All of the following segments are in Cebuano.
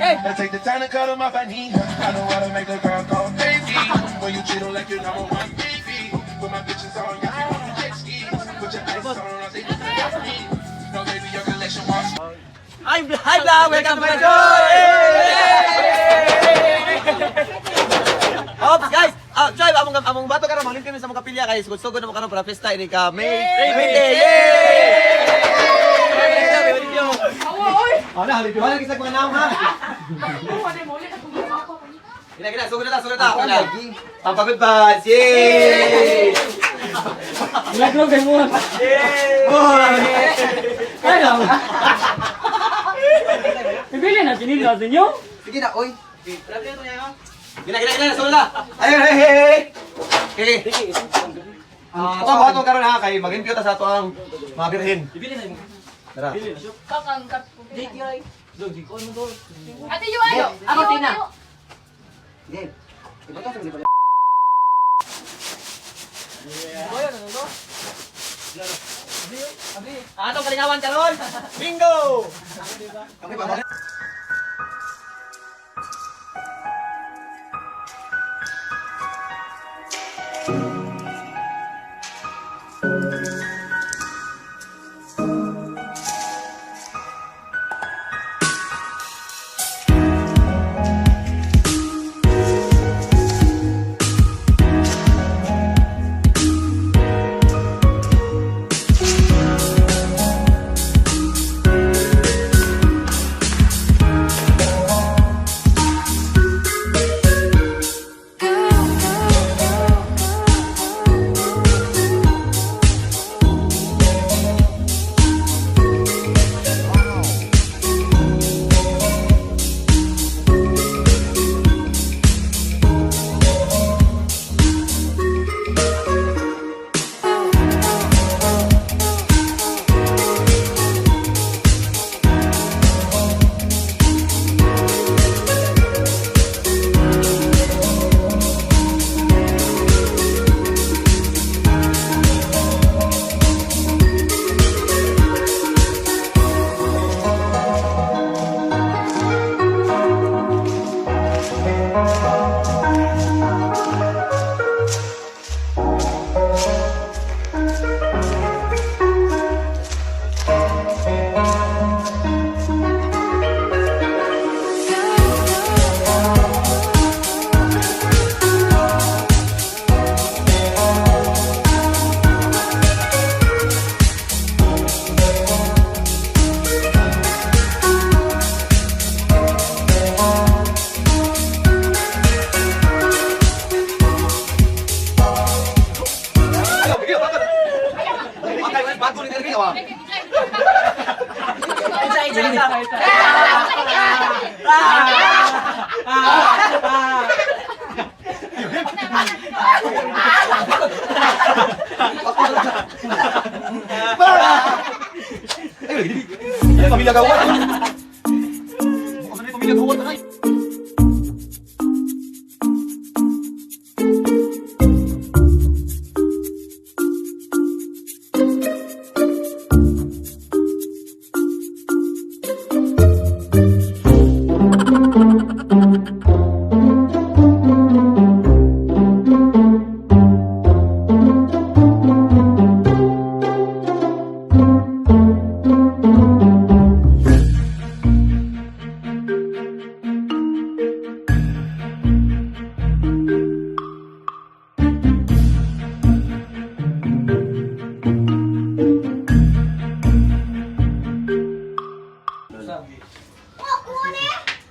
I take the time to cut 'em off, I need her. I know how to make a girl go crazy. When you treat 'em like you're number one, baby. Put my bitches on, yeah, you on the jet skis. Put your ice on, I'll take it to me. No, baby, your collection wants. Hi, Bla! Welcome to my joy! Ops, guys! Ah, Joy, among bato karon manglimpyo mi sa mga kapilya kay sugod-sugod na mo karon para fiesta ini ka May Day. Yay! Oh, na, limpyo wala kisag mga naong ha. Gina, gina, sugod na ta, sugod na ta. Ako na. Pampagod vibes. Yay! Naglog kay mo. Yay! Ano? Ibili na sinilo sa inyo. Sige na, oy. Gina, gina, gina, sugod na. Ay, hey, hey, hey. Okay. Ah, ito ato karon ha kay maglimpyo ta sa ato ang mga birhen. Ibili na. Tara. Ate Yuan! Ako, Tina. Atong kalingawan karon. Bingo! Kami pa. Ayaw, bigyo, bakit? Bakit, bago ni Tergi, ah. Isa, isa, isa. Ay, lagi, dili. Pamilya gawat. Pamilya gawat na.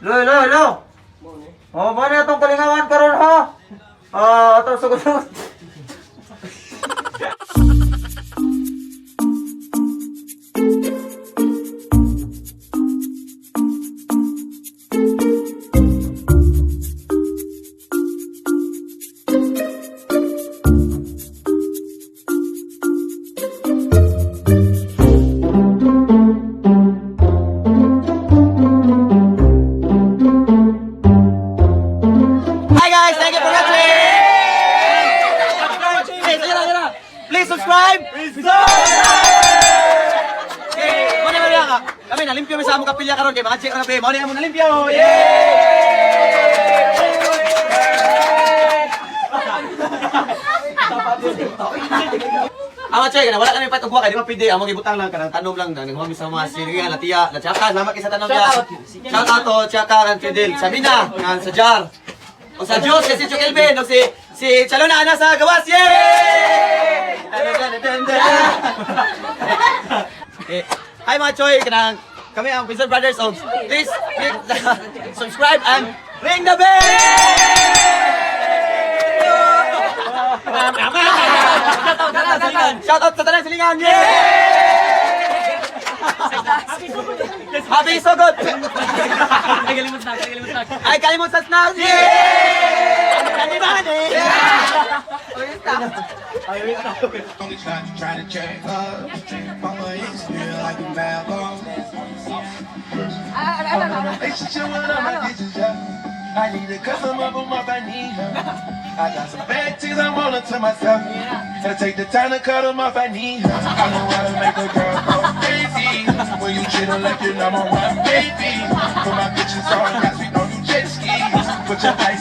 Lo, lo, lo. Oh, mo na atong kalingawan karon ha. Ah, atong sugod. Hi guys, thank you for watching. Mga check na gabi. Mao ni among nalimpyo. Yay! Ama check na wala kami pat ugwa kay di pa pwede amo gibutang lang kanang tanom lang nang nagmami sa mga siriga na tiya na tsaka salamat kay sa tanom ya. Shout out to Chaka kan Fidel Sabina kan sa Jar. O sa Diyos kasi si Kelvin o si Chalona ana sa gawas. Yay! Eh, hi mga choy, kanang kami ang Pinsan Brothers of please click the subscribe and ring the bell! Shout out sa tanan silingan! Yay! Happy Sugod! Ay, galimot na, galimot na. Ay, kalimot sa snack! Yay! Kalimane! Only try to try to check up. Mama is feel like a bad boss. Relationship with all my bitches, yeah. I need a customer, but my I need her. I got some bad things I want her to myself. And I take the time to cut them off, I need her. I know how to make a girl go crazy. When you treat her like your number one baby. Put my bitches on, guys, we don't do jet skis. Put your ice